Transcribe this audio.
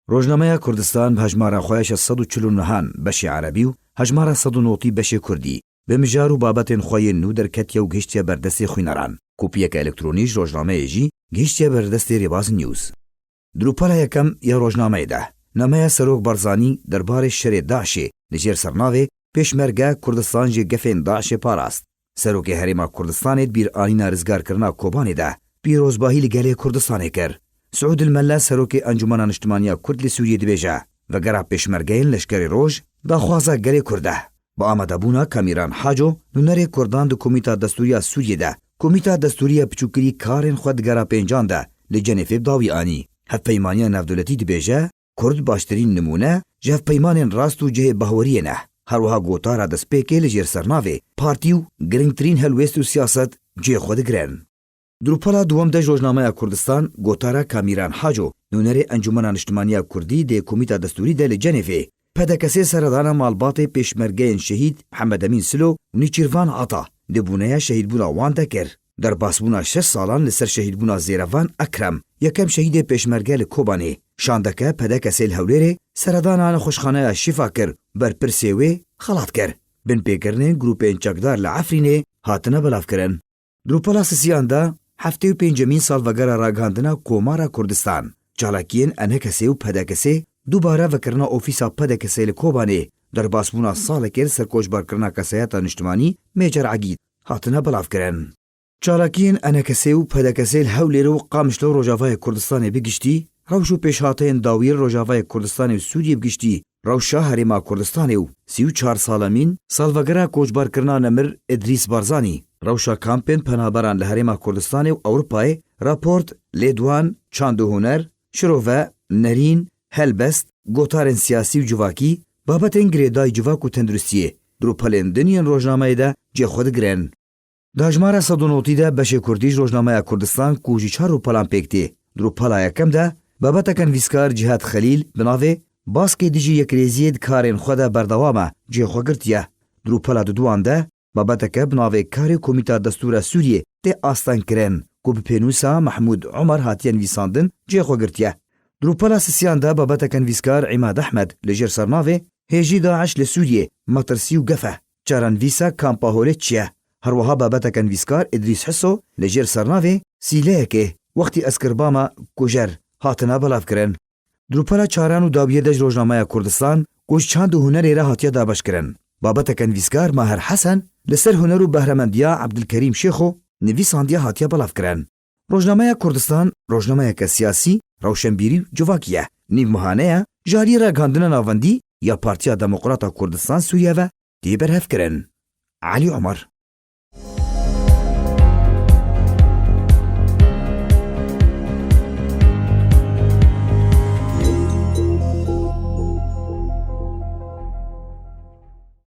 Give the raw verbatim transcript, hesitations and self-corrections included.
Rojnameya Kurdistan bi hejmara xwe ya şeş sed û çil û neh an beşê erebî û hejmara sed û notî beşê kurdî, bi mijar û babetên xwe yên nû derketiye û gihiştiye ber destê xwîneran. Kopiyeke elektronî ji rojnameyê jî gihiştiye ber destê Rêbaz News. Di rûpela yekem ya rojnameyê de, nameya Serok Barzanî derbarê şerê DAIŞê li jêr sernavê Pêşmerge Kurdistan ji gefên DAIŞê parast. Serokê Herêma Kurdistanê di bîranîna rizgarkirina Kobanê de pîrozbahî li gelê Kurdistanê kir. Siûd El Mella, Serokê Encûmena Niştimaniya Kurd li Sûriyê dibêje, vegera pêşmergeyên Leşkerê Roj daxwaza gelê Kurd e. Bi amadebûna Kamîran Haco, nûnerê Kurdan di Komîta Destûrî ya Sûriyê de, Komîta Destûrî ya Piçûkirî karên xwe di gera pêncan de li Cenêfê bi dawî anî. Hevpeymaniya Navdewletî dibêje, Kurd baştirîn nimûne ji hevpeymanên rast û cihê bahweriyê ne. Her wiha gotara destpêkê li jêr sernavê partî û girîngtirîn helwêst û siyaset cihê xwe digirin. Di rûpela duwem de ji Rojnameya Kurdistan, gotara Kamîran Haco, nûnerê Encûmena Niştimaniya Kurdî dê Komîta Destûrî de li Cenêvê, P D K S seredana malbatê pêşmergeyên şehîd Mihemed Emîn Silo û Nîçîrvan Ata, di bûneya şehîdbûna wan de kir. Derbasbûna şeş salan li ser şehîdbûna Zêrevan Ekrem, yekem şehîdê pêşmerge li Kobanê, şandeke P D K S li Hewlêrê seredana nexweşxaneya Şîfa kir, berpirsê wê xelat kir. Binpêkirinên grûpên çekdar li Efrînê hatine belavkirin. Di rûpela sisiyan de heftê û pêncemîn salvegera ragihandina Komara Kurdistan, çalakiyên E N K S û P D K S dubare vekirina ofîsa P D K S li Kobanê, derbasbûna salekê li ser koçberkirina kesayeta niştimanî Mêcer Egîd hatine belavkirin. Çalakiyên E N K S û P D K S li Hewlêr û Qamişlo Rojavayê Kurdistanê bi giştî, rewş û pêşhateyên dawî li Rojavayê Kurdistanê û Sûriyê bi giştî, rewşa Herêma Kurdistanê û sî û çar salemîn salvegera koçberkirina nemir Idrîs Barzanî, rewşa kampên penaberan li Herêma Kurdistanê û Ewropayê, raport, lêdwan, çand û huner, şirove, nerîn, helbest, gotarên siyasî û civakî, babetên girêdayî civak û tenduristiyê di rûpelên din yên rojnameyê de cihê xwe digirin. Di hejmara sed û notî de beşê kurdî ji Rojnameya Kurdistan ku ji çar rûpelan pêk tê, di rûpela yekem de babeteke nivîskar Cîhad Xelîl bi navê Baskê dijî yekrêziyê di karên xwe de berdewam e cihê xwe girtiye. Di rûpela duduwan de babeteke bi navê Karê Komîta Destûra Sûriyê tê astengkirin ku bi pênûsa Mehmûd Omer hatiye nivîsandin cihê xwe girtiye. Di rûpela sisiyan de babeteke nivîskar Îmad Ehmed li jêr sernavê Hêjî DAIŞ li Sûriyê, metirsî û gef e. Çarenivîsa Kampa Holê çi ye? Her wiha babeteke nivîskar Îdrîs Hiso li jêr sernavê Sîleyekê, wextî ez kirbama kujer, hatine belavkirin. Di rûpela çaran û dawiyê de ji Rojnameya Kurdistan ku ji çand û hunerê re hatiye dabeşkirin, babeteke nivîskar Maher Hesen li ser huner û behremendiya Ebdilkerîm Şêxo nivîsandiye hatiye belavkirin. Rojnameya Kurdistan rojnameyeke siyasî, rewşenbîrî û civakî ye. Nîvmehane ye ji alî Ragihandina Navendî ya Partiya Demokrata Kurdistan Sûriye ve tê berhevkirin. Elî Omer.